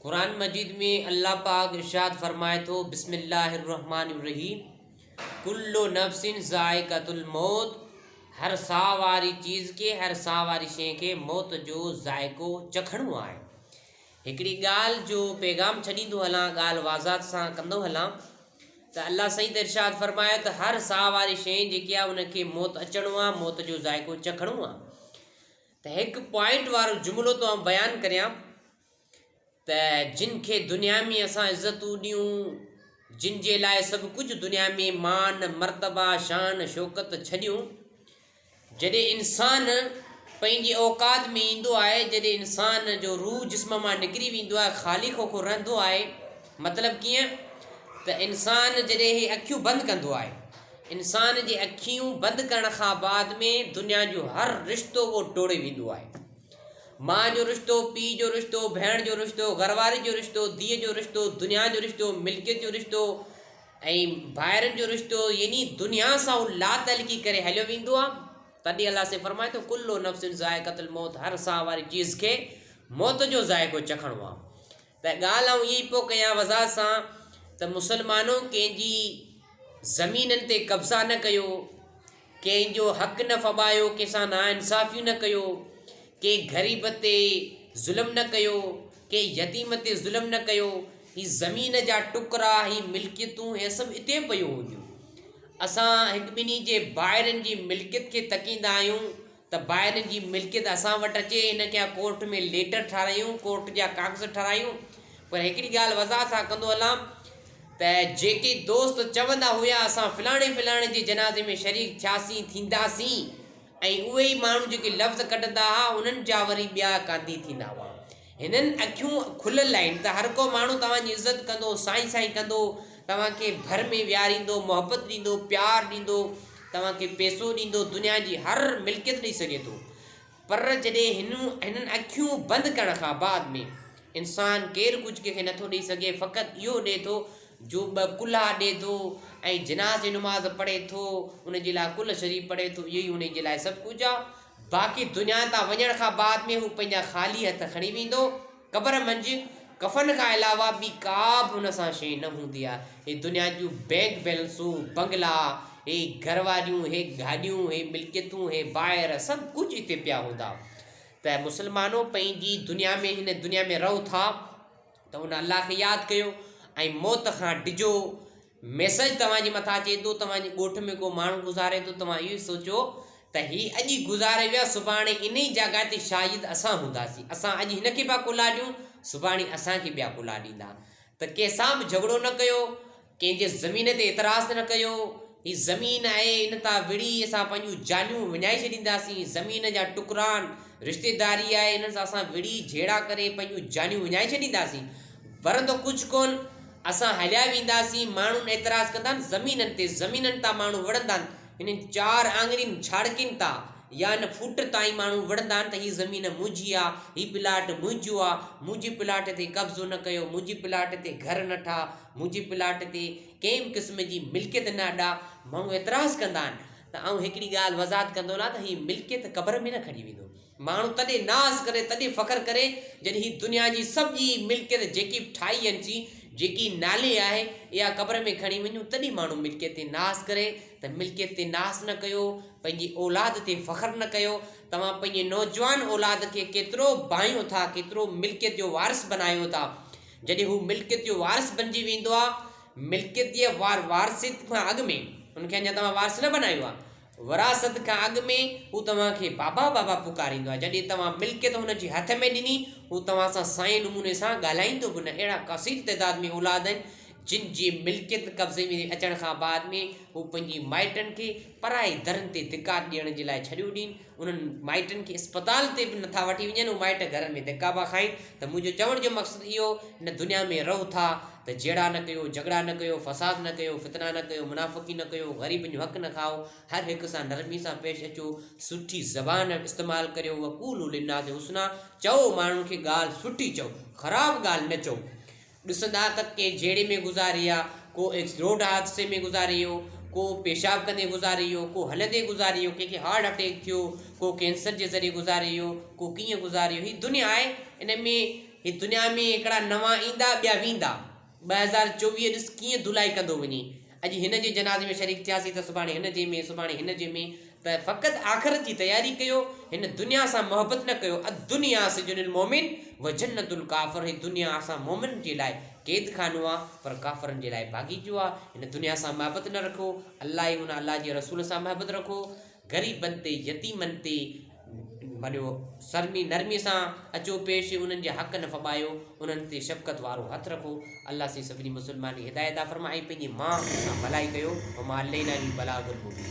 قرآن مجيد ۾ الله پاڪ ارشاد فرمائي ٿو بسم الله الرحمٰن الرحيم ڪل نفس ذائقة الموت هر ساهه واري چيز کي هر ساهه واري شيء کي موت جو ذائقو چکڻو آهي. هڪڙي ڳالهه جو پيغام ڇڏيندو هلان ڳالهه واضحات سان ڪندو هلان ته الله سائين ته ارشاد فرمايو ته هر ساهه واري شيء جيڪي آهي ان کي موت اچڻو آهي موت جو ذائقو چکڻو آهي ته هڪ پوائنٽ وارو جملو ٿو آئون بيان ڪريان ته جن کي دنيا ۾ اسان عزتون ڏيون، جن جي لاء سڀ ڪجهه دنيا ۾ مان، مرتبا، شان، شوڪت ڇڏيون، جڏهن انسان پنهنجي اوقات ۾ ايندو آهي، جڏهن انسان جو روح جسم مان نڪري ويندو آهي، خالي کوکو رهندو آهي، مطلب ڪيئن ته انسان جڏهن هي اکيون بند ڪندو آهي، انسان جي اکيون بند ڪرڻ کان بعد ۾ دنيا جو هر رشتو اهو ٽوڙي ويندو آهي. ماء جو رشتو، پيء جو رشتو، ڀيڻ جو رشتو، گهر واري جو رشتو، ڌيء جو رشتو، دنيا جو رشتو، ملڪيت جو رشتو ۽ ڀائرن جو رشتو يعني دنيا سان هو لاتعلقي ڪري هليو ويندو آهي. تڏهن الله سائين فرمائي ٿو ڪل نفس ذائقة الموت هر ساهه واري چيز کي موت جو ذائقو چکڻو آهي. ته ڳالهه آئون اها ئي پيو ڪيان وضاحت سان ته مسلمانو ڪنهن جي زمينن تي قبضا نه ڪيو، ڪنهن جو حق نه ڦٻايو، ڪنهن سان ناانصافيون نه ڪيو، ڪنهن غريب تي ظلم نه ڪيو، ڪنهن يتيم تي ظلم نه ڪيو، هي زمين جا ٽڪرا، هي ملڪيتون، هي سڀ اتي پيون هونديون. اسان هڪ ٻنهي جي ڀائرن جي ملڪيت کي تڪيندا آهيون ته ڀائرن جي ملڪيت اسان وٽ اچي، هن کي ڪورٽ ۾ ليٽر ٺارايون، ڪورٽ جا ڪاغذ ٺارايون، پر هڪڙي ڳالهه وضاحت سان ڪندو هلان ته جيڪي دوست چوندا هيا اسان فلاڻي فلاڻي جي جنازي ۾ شريڪ ٿياسين ٿينداسين ۽ اهي ئي ماڻهو جيڪي لفظ ڪڍندا ها انهن جا وري ٻيا ڪانڌي ٿيندا هئا. هنن اکيون کليل آهن ته هر ڪو ماڻهو توهان جي عزت ڪندو، سائين سائين ڪندو، توهان کي ڀر ۾ ويهاريندو، محبت ڏيندو، پيار ڏيندو، توهان کي پئسو ڏيندو، دنيا جي هر ملڪيت ڏئي سگهي ٿو. پر جڏهن هنن اکيون بند ڪرڻ کان بعد ۾ انسان ڪير ڪجهه ڪنهن کي نٿو ڏئي سگهي فقط اهو ڏئي ٿو جو ٻه ڪلها ڏئي ٿو ۽ جنازي نماز پڙهي ٿو ان جي لاء قل شريف پڙهي ٿو اهو ئي ان جي لاء سڀ ڪجهه آهي باقي دنيا تان وڃڻ کان بعد ۾ هو پنهنجا خالي هٿ کڻي ويندو قبر منجهه ڪفن کان علاوه ٻي ڪا به هن سان شيء نه هوندي آهي. هي دنيا جون بئنڪ بيلنسون، بنگلا، هي گهر واريون، هي گاڏيون، هي ملڪيتون، هي ڀائر سڀ ڪجهه هتي پيا هوندا. ته مسلمانو پنهنجي دنيا ۾ هن دنيا ۾ رهو ٿا ته ان الله کي ياد ڪيو ۽ موت کان ڊڄو. ميسيج توهان جي مٿان اچي ٿو، توهان جي ڳوٺ ۾ ڪو ماڻهو گذاري ٿو، توهان اهو ئي سوچو ته هي اڄ گذاري ويا، سڀاڻي انهي جاء تي شايد اسان هونداسين، اسان اڄ هن کي پيا ڪلها ڏيون، سڀاڻي اسان کي ٻيا ڪلها ڏيندا. ته ڪنهن سان به جهڳڙو نه ڪيو، ڪنهن جي زمين تي اعتراض نه ڪيو، هي زمين آهي ان تان وڙهي اسان پنهنجون جانيون وڃائي ڇڏينداسين، زمين جا ٽڪرا آهن، رشتيداري آهي، انهن سان اسان وڙهي جهيڙا ڪري پنهنجون جانيون وڃائي ڇڏينداسين، ورندو ڪجهه ڪونه. اسان هليا وينداسين، ماڻهن اعتراض ڪندا آهن، زمينن تي، زمينن تان ماڻهو وڙهندا آهن، هنن چار آڱرين ڇاڙڪين تان يا هن فوٽ تائين ماڻهو وڙهندا آهن ته هي زمين منهنجي آ، هي پلاٽ منهنجو آ، منهنجي پلاٽ تي قبضو نه ڪيو، منهنجي پلاٽ تي گهر نه ٺاهه، منهنجي پلاٽ تي ڪنهن به قسم جي ملڪيت نه اڏا، ماڻهو اعتراض ڪندا آهن ته آئون هڪڙي ڳالهه وضاحت ڪندو هلان ته هي ملڪيت قبر ۾ نه کڻي ويندو. ماڻهو تڏهن ناز ڪري، تڏهن فخر ڪري، جڏهن هي دنيا جي سڄي ملڪيت جيڪي به ٺاهي آهن سين، جيڪي نالي آهي، اها قبر ۾ کڻي وڃون، تڏهن ماڻهو ملڪيت تي ناز ڪري ته ملڪيت تي ناز نه ڪيو، پنهنجي اولاد تي فخر نه ڪيو، توهان پنهنجي نوجوان اولاد کي ڪيترو ڀانئيو ٿا، ڪيترو ملڪيت جو وارث بنايو ٿا، جڏهن هو ملڪيت جو وارث بنجي ويندو آهي، ملڪيت جي وارثيت کان اڳ ۾ ان کي اڃا توهان وارث نه بنايو آهي، وراثت کان اڳ ۾ هو توهان کي بابا بابا پڪاريندو آهي. جڏهن توهان ملڪيت هن جي هٿ ۾ ڏني، هو توهان سان سائين نموني سان ڳالهائيندو به نه. اهڙا ڪثير تعداد ۾ اولاد آهن، جن جي ملڪيت قبضي ۾ اچڻ کان بعد ۾ هو پنهنجي مائٽن کي پرائي درن تي ڌڪا ڏيڻ جي لاء ڇڏيو ڏين. انهن مائٽن کي اسپتال تي به نٿا وٺي وڃن، هو مائٽ گهرن ۾ ڌڪا پيا کائين. ته منهنجو چوڻ جو مقصد اهو هن دنيا ۾ رهو ٿا ته جهيڙا نه ڪيو، جهڳڙا نه ڪيو، فساد نه ڪيو، فتنا نه ڪيو، منافقي نه ڪيو، غريبن جو حق نه کائو، هر هڪ سان نرمي سان پيش اچو، سٺي زبان استعمال ڪريو، وقولوا للناس حسنا، چئو ماڻهن کي ڳالهه سٺي چئو، خراب ڳالهه نه چئو. ڏسندا ته ڪنهن جهيڙي ۾ گذاري آ، ڪو روڊ حادثي ۾ گذاري ويو، ڪو پيشاب ڪندي گذاري ويو، ڪو هلندي گذاري ويو، ڪنهن کي هارٽ اٽيڪ ٿيو، ڪو ڪينسر جي ذريعي گذاري ويو، ڪو ڪيئن گذاري ويو، هي دنيا آهي ان ۾ هي دنيا ۾ هڪڙا نوان ايندا ٻيا ويندا. 2024 ڏس ڪيئن ڌلائي ڪندو وڃي. اڄ هن جي جنازي ۾ شريڪ ٿياسين ته سڀاڻي هن جي ۾، سڀاڻي هن جي ۾، ته فقط آخرت جي تياري ڪيو، هن دنيا سان محبت نه ڪيو، الدنيا سجن المومن وجنة الڪافر هي دنيا اسان مومن جي لاء قيد خانو آ پر ڪافرن جي لاء باغيچو آ، هن دنيا سان محبت نه رکو، الله ۽ ان الله جي رسول سان محبت رکو، غريبن تي يتيمن تي ڀليو سرمي نرمي سان اچو پيش انهن جا حق نه ڦٻايو انهن تي شفقت وارو هٿ رکو الله سائين سڀني مسلمانن کي هدايت عطا فرمائي ۽ پنهنجي ماء سان ڀلائي ڪيو وما علينا الا البلاغ المبين.